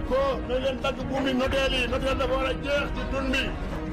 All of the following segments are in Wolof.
Sonko na leen dagg buumi noteel yi noteel dafa war a jeex ci tund bi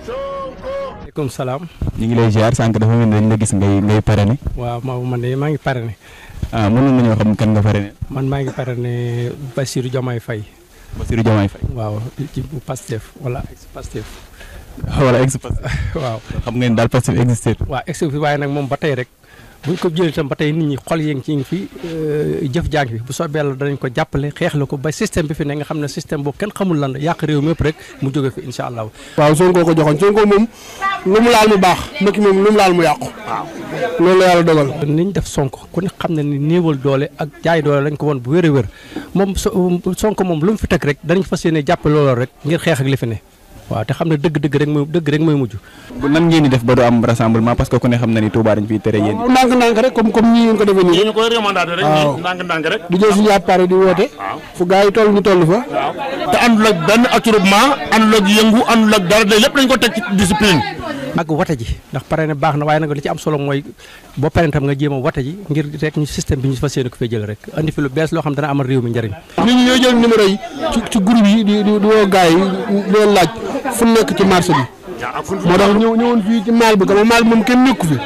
Sonko. Waaleykum salaam. ñu ngi lay ziar sànq dafa mel ni dañ la gis ngay parrainé. waaw man de maa ngi parrainé. mënoon nañoo xam kan nga parrainé. man maa ngi parrainé Bassirou Diomaye Faye. Bassirou Diomaye Faye. waaw ci bu Pastef wala ex Pastef. wala ex Pastef. waaw xam ngeen daal Pastef existé. waaw ex fi waaye nag moom ba tey rek buñ ko jëlee itam ba tey nit ñi xol yee ngi ci fi jëf jàng fi bu soobee Yàlla danañ ko jàppale xeex la ko ba système bi fi ne nga xam ne système boobu kenn xamul lan la yàq réew mépp rek mu jóge fi incha allah. waaw Sonko ko joxoon Sonko moom lu mu laal mu baax mbokk moom lu mu laal mu yàqu. waaw loolu la yàlla dogal. ni ñu def Sonko ku ne xam ne ni néewal doole ak jaay doole lañ ko woon bu wér a wér moom Sonko moom lu mu fi teg rek danañ fas yéene jàppale loolu rek ngir xeex ak li fi ne. waaw te xam ne dëgg rek mooy mujj. nan ngeen di def ba du am rassemblement parce que ku ne xam na ni Touba dañ fiy tere yéen. waaw ndànk-ndànk rek comme ñii ngeen ko defee nii. ñu koy remandaté rek. waaw ndànk-ndànk rek. di jël suñu appareil di woote. fu gars yi toll ñu toll fa. te àndul ak benn attroupement àndul ak yëngu àndul ak dara lépp dañ ko teg ci discipline. ak wate ji ndax pare ne baax na waaye nag li ci am solo mooy boo paree tam nga jéem a wate ji ngir rek ñu système bi ñu fas yéene ko fee jël rek andi fi lu bees loo xam dana amal réew mi njëriñ. nit ñi ñooy jël numéro yi ci groupe yi di woo gars yi di leen laaj fu nekk ci marché bi moo tax ñëwoon fii ci maal bi comme maal bi moom kenn nekku fi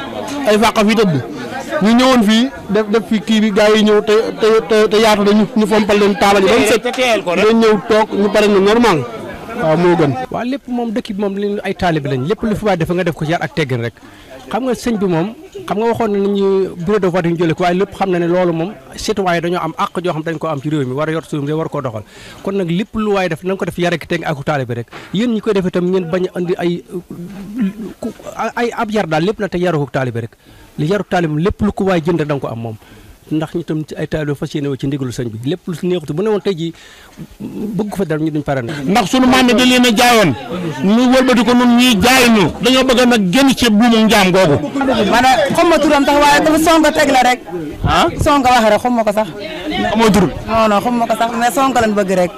ay fàqa fi tëdd ñu ñëwoon fii def fi kii bi gars yi ñëw te yaatu na ñu fompal leen taabal yi ba mu set dañ ñëw toog ñu pare na normal waaw moo gën. waaw lépp moom dëkk bi moom li ay taalibe lañ lépp lu fi waay def nga def ko ci yar ak teggin rek xam nga sëñ bi moom xam nga waxoon na ñu bureau de vote ñu jëlee ko waaye lépp xam na ne loolu moom citoyen dañoo am àq joo xam dañ ko am ci réew mi war a yor suñu réew war koo doxal kon nag lépp lu waay def na nga ko def yar ak teggin ak taalibe rek yéen ñi koy def itam ngeen bañ a andi ay ab yar daal lépp na te yaru ko taalibe rek li yaru taalibe lépp lu ko waay jënd da nga ko am moom ndax ñu tam ci ay taalibe fas yéene ci ndigalu sëñ bi lépp lu si neexutu bu ne woon tey jii bëgg ko fa dara ñu duñ pare ndax sunu maam yi dañ leen a jaayoon ñu wëlbati ko nun ñuy jaay ñu dañoo bëgg nag génn ci buumu njaam googu. ma ne xam ma turam tax waaye dafa Sonko teg la rek. Sonko wax rek xam ma ko sax. amoo tur. non xam ma ko sax mais Sonko lañ bëgg rek.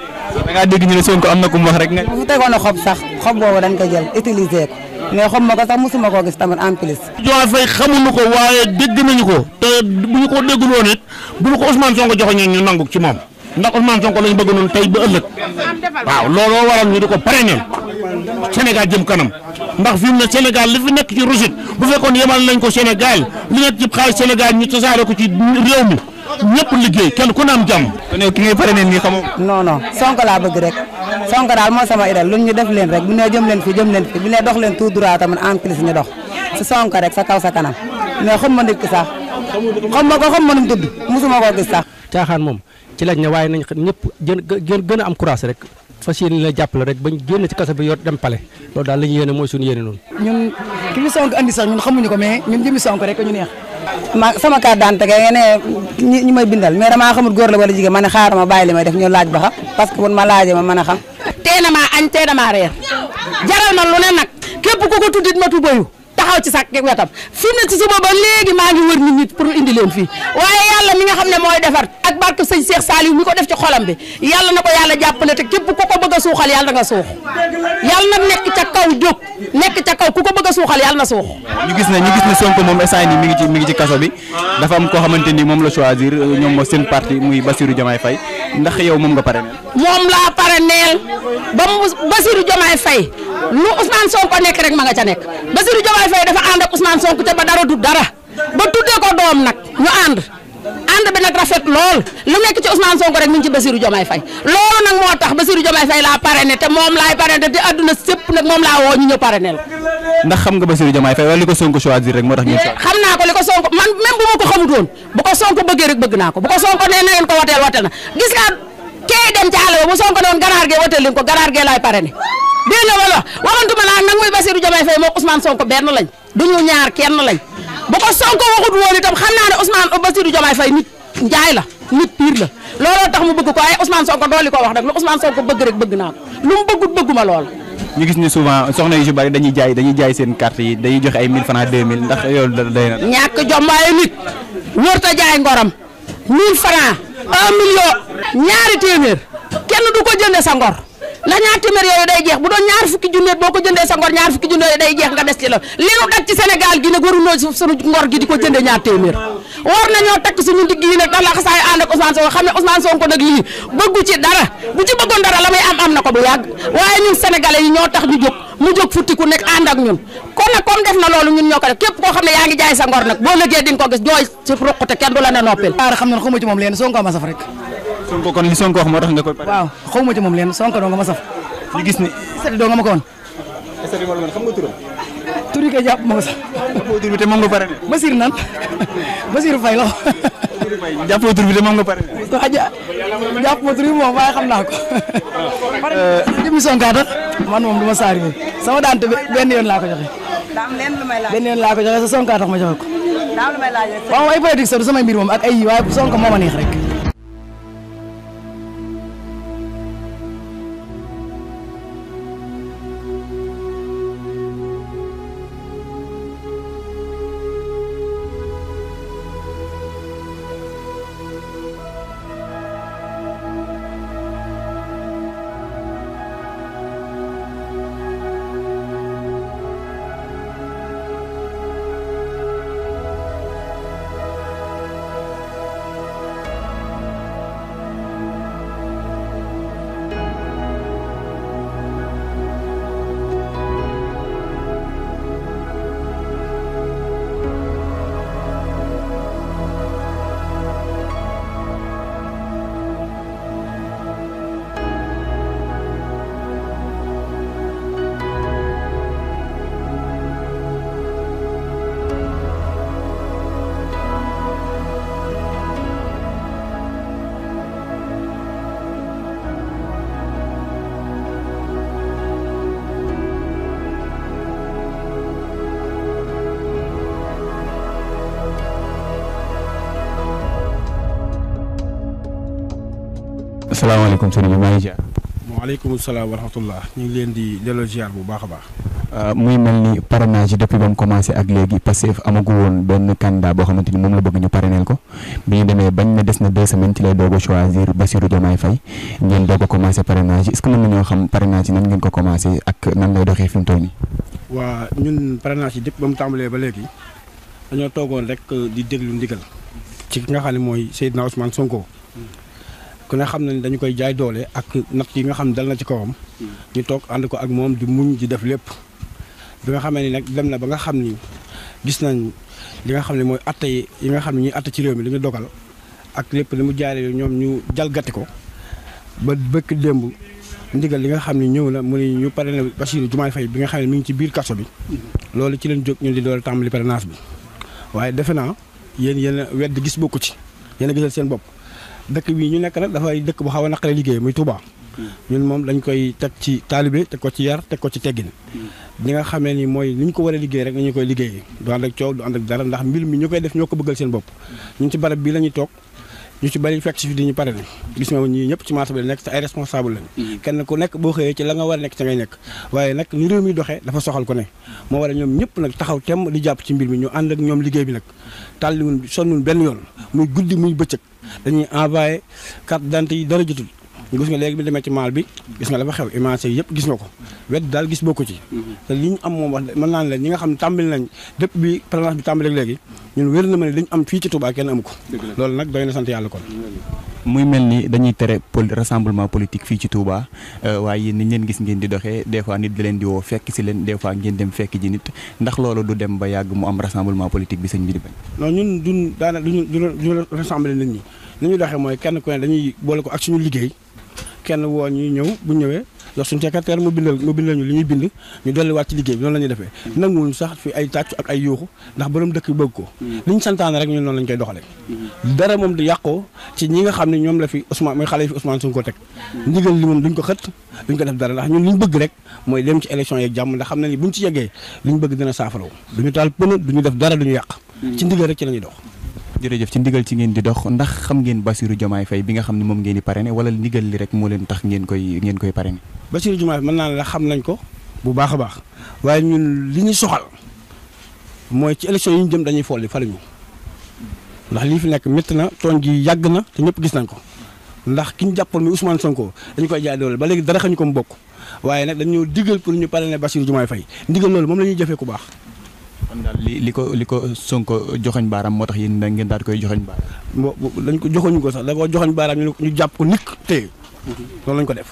da ngaa dégg ñu ne Sonko am na ku mu wax rek nga. bu tegoon a xob sax xob boobu dañ ko jël utiliser ko mais xam ma ko sax mosuma koo gis tamit en plus. Diomaye Faye xamuñu ko waaye dégg nañu ko te bu ñu ko déggul woon it bu ñu ko Ousmane Sonko joxoon ñu nangu ci moom ndax Ousmane Sonko lañu bëgg noonu tey ba ëllëg waaw looloo waral ñu di ko parrainer Sénégal jëm kanam ndax fi mu ne Sénégal li fi nekk ci rusit bu fekkoon yemal nañ ko Sénégal li nekk ci xaalis Sénégal ñu tasaare ko ci réew mi ñëpp liggéey kenn ku ne am jàmm. kon yow ki ngay parrainé nii xamoo. non Sonko laa bëgg rek Sonko daal moo sama idole lu ñu def leen rek bu nee jëm leen fi bu nee dox leen tout droit tamit en plus ñu dox si Sonko rek sa kaw sa kanam mais xam ma nit ki sax xam ma nu mu tudd mosuma koo gis sax. caaxaan moom ci lañ ne waaye nañ ñëpp gën a am courage rek fas yéene la jàppale rek bañ génn ci kaso bi yor dem pale loolu daal la ñu yéene mooy suñu yéene noonu. ñun ki fi Sonko andi sax ñun xamuñu ko mais ñun jëmi Sonko rek ñu neex. sama carte d'identité nga ne ñi may bindal mais damaa xamul góor la wala jigéen ma ne xaaral ma bàyyi li may def ñu laaj ba xam parce que bu ma laajee ma mën a xam. tee na maa añ tee na maa reer jaral na lu ne nag képp ku ko tuddit ma tubayu taxaw ci sax wetam fi na ci suba ba léegi maa ngi wër nit ñi pour indi leen fii waaye yàlla mi nga xam ne mooy defar ak barke sëñ Cheikh Saliou mi ko def ci xolam bi yàlla na ko yàlla jàppale te képp ku ko bëgg a suuxal yàlla na nga suux yàlla na nekk ca kaw jóg nekk ca kaw ku ko bëgg a suuxal yàlla na suux. ñu gis ne Sonko moom instant nii mi ngi ci kaso bi dafa am koo xamante ni moom la choisir ñoom seen parti muy Bassirou Diomaye Faye ndax yow moom nga parrainé. moom laa parraineel ba mu Bassirou Diomaye Faye lu Ousmane Sonko nekk rek ma nga ca nekk Bassirou Diomaye Faye dafa ànd ak Ousmane Sonko te ba dara du dara ba tuddee ko doom nag ñu ànd bi nag rafet lool lu nekk ci Ousmane Sonko rek mi ngi ci Bassirou Diomaye Faye loolu nag moo tax Bassirou Diomaye Faye laa parrainé te moom laay parrainé te adduna sépp nag moom laa woo ñu ñëw parrainé la. ndax xam nga Bassirou Diomaye Faye wala li ko Sonko choisir rek moo tax ñu. xam naa ko li ko Sonko man même bu ma ko xamutoon bu ko Sonko bëggee rek bëgg naa ko bu ko Sonko nee na ngeen ko wateel na gis nga kee dem ci àll ba bu Sonko doon ganaar gee wateel leen ko ganaar gee laay parrainé dégg nga wala waxantuma naa nag muy Bassirou Diomaye Faye moo Ousmane Sonko benn lañ duñu ñaar kenn lañ bu ko Sonko waxut woon itam xam naa ne Bassirou Diomaye Faye nit njaay la nit pire la looloo tax mu bëgg ko waaye Ousmane Sonko dooli ko wax rek lu Ousmane Sonko bëgg rek bëgg naa ko lu mu bëggut bëgguma lool. ñu gis ni souvent soxna yu ci bari dañuy jaay seen carte yi dañuy joxe ay 1000 francs 2000 ndax yow day na. ñàkk jom waaye nit wër ta jaay ngoram 1000 francs 1 million ñaari téeméer kenn du ko jënde sa ngor ndax ñaar téeméer yooyu day jeex bu doon ñaar fukki junne boo ko jëndee sa ngor ñaar fukki junne yooyu day jeex nga des ci la li nu daj ci Sénégal gi nag waruñoo suñu ngor gi di ko jëndee ñaar téeméer war nañoo takk suñu digg yi nag tax saay ànd ak Ousmane Sonko xam ne Ousmane Sonko nag lii bëggu ci dara bu ci bëggoon dara la may am na ko bu yàgg waaye ñun sénégalais yi ñoo tax ñu jóg mu jóg futtiku nekk ànd ak ñun kon nag comme def na loolu ñun ñoo ko def képp koo xam ne yaa ngi jaay sa ngor nag boo lëggee di nga ko gis jooy ci ruqute kenn du la ne noppil xam na xawma ci moom leen Sonko ma saf rek Sonko kon li Sonko wax moo tax nga koy pare. waaw xawma ci moom leen Sonko doo nga ma saf ñu gis ni. sati doo nga ma ko woon est-ce que xam nga turam. tur yi koy jàpp ma ko sax jàppoo tur bi te moom nga pare ne. Basir nan Basir Faye la jàppoo tur bi te moom nga pare ne. jàpp ma tur bi moom waaye xam naa ko jëmi Sonko tax man moom du ma saari moom sama daante benn yoon laa ko joxe benn yoon laa ko joxe sa Sonko tax ma joxe ko waaw ay politique sax du samay mbir moom ak ay waaye Sonko moo ma neex rek asalaamaaleykum sëñ bi maa ngi ziar. waaleykum salaam wa rahmatullah ñu ngi leen di delloo ziar bu baax a baax. muy mel ni parrainage yi depuis ba mu commencé ak léegi Pastef amagu woon benn candidat boo xamante ni moom la bëgg ñu parrainel ko bi ñu demee bañ na des na 2 semaines ci lay doog a choisir Bassirou Diomaye Faye ngeen doog a commencé parrainage yi est-ce que mën nañoo xam parrainage yi nan ngeen ko commencé ak nan lay doxee fi mu toll nii. waa ñun parrainage yi depuis ba mu tàmbalee ba léegi dañoo toogoon rek di déglu ndigal ci ki nga xam ne mooy Seydina Ousmane Sonko. ku ne xam nañ dañu koy jaay doole ak natt yi nga xam ne dal na ci kawam ñu toog ànd ko ak moom di muñ di def lépp bi nga xamee ni nag dem na ba nga xam ni gis nañ li nga xam ne mooy atte yi nga xam ne ñuy atte ci réew mi li ñu dogal ak lépp li mu jaaree ñoom ñu jalgati ko ba bëkk démb ndigal li nga xam ne ñëw na mu ne ñu pare na Bassirou Diomaye Faye bi nga xam ne mi ngi ci biir kaso bi loolu ci leen jóg ñun di doole tàmbali parrainage bi waaye defe naa yéen wedd gis bokku ci yéen a gisal seen bopp dëkk bii ñu nekk nag dafay dëkk bu xaw a naqare liggéey muy Touba ñun moom dañ koy teg ci taalibe teg ko ci yar teg ko ci teggin li nga xamee ni mooy ni ñu ko war a liggéey rek nañu koy liggéey du ànd ak coow du ànd ak dara ndax mbir mi ñu koy def ñoo ko bëggal seen bopp ñun ci barab bii la ñuy toog ñu ci bari fekk si fi di ñu pare ne gis nga ñii ñëpp ci marché bi la nekk te ay responsable lañ kenn ku nekk boo xëyee ci la nga war a nekk ca ngay nekk waaye nag ni réew mi doxee dafa soxal ko ne moo war a ñoom ñëpp nag taxaw temm di jàpp ci mbir mi ñu ànd ak ñoom liggéey bi nag tàlliwun sonnul benn yoon muy guddi muy bëccëg dañuy envoyé carte d'identité yi dara jotul gis nga léegi bi demee ci maal bi gis nga la fa xew image yëpp gis nga ko wet daal gis bokku ci te li ñu am moom wax mën naa ne ñi nga xam ne tàmbali nañ depuis bi parrainage bi tàmbali léegi ñun wér na ma ne li ñu am fii ci Touba kenn amu ko loolu nag doy na sant yàlla kon muy mel ni dañuy tere rassemblement politique fii ci Touba waaye yéen niñ leen gis ngeen di doxee des fois nit da leen di woo fekk si leen des fois ngeen dem fekk ji nit ndax loolu du dem ba yàgg mu am rassemblement politique bi sëñ bi di bañ non ñun duñu rassembler nit ñi ni ñu doxee mooy kenn ku ne dañuy boole ko ak suñu liggéey kenn woo ñuy ñëw bu ñëwee jox suñu secrétaire mu bindal ñu li ñuy bind ñu dolliwaat ci liggéey bi noonu la ñuy defee nanguwuñ sax fi ay tàccu ak ay yuuxu ndax borom dëkk bi bëgg ko li ñu santaane rek ñun noonu lañ koy doxalee dara moom di yàqoo ci ñi nga xam ne ñoom la fi Ousmane mooy xale yi fi Ousmane Sonko teg ndigal li moom duñ ko xët duñ ko def dara ndax ñun li ñu bëgg rek mooy dem ci élection yeeg jàmm ndax xam na ni buñ ci yeggee li ñu bëgg dina saafaraw duñu taal pënë duñu def dara duñu yàq ci ndigal rek ci la ñuy dox jërëjëf ci ndigal ci ngeen di dox ndax xam ngeen Bassirou Diomaye Faye bi nga xam ne moom ngeen di parrainé wala ndigal li rek moo leen tax ngeen koy parrainé Bassirou Diomaye mën naa la xam nañ ko bu baax a baax waaye ñun li ñu soxal mooy ci élection yi ñu jëm dañuy folli faluñu ndax lii fi nekk métti na tooñ gi yàgg na te ñëpp gis nañ ko ndax ki ñu jàppoon muy Ousmane Sonko dañu koy jaay doole ba léegi dara xañu ko mu bokk waaye nag dañu digal pour ñu parrainer Bassirou Diomaye Faye ndigal loolu moom la ñuy jëfee ku baax. kon daal li ko Sonko joxoñ baaraam moo tax yéen ngeen daal di koy joxoñ baaraam. dañ ko joxoñu ko sax da koo joxoñ baaraam ñu jàpp ko nikk téye loolu lañ ko def.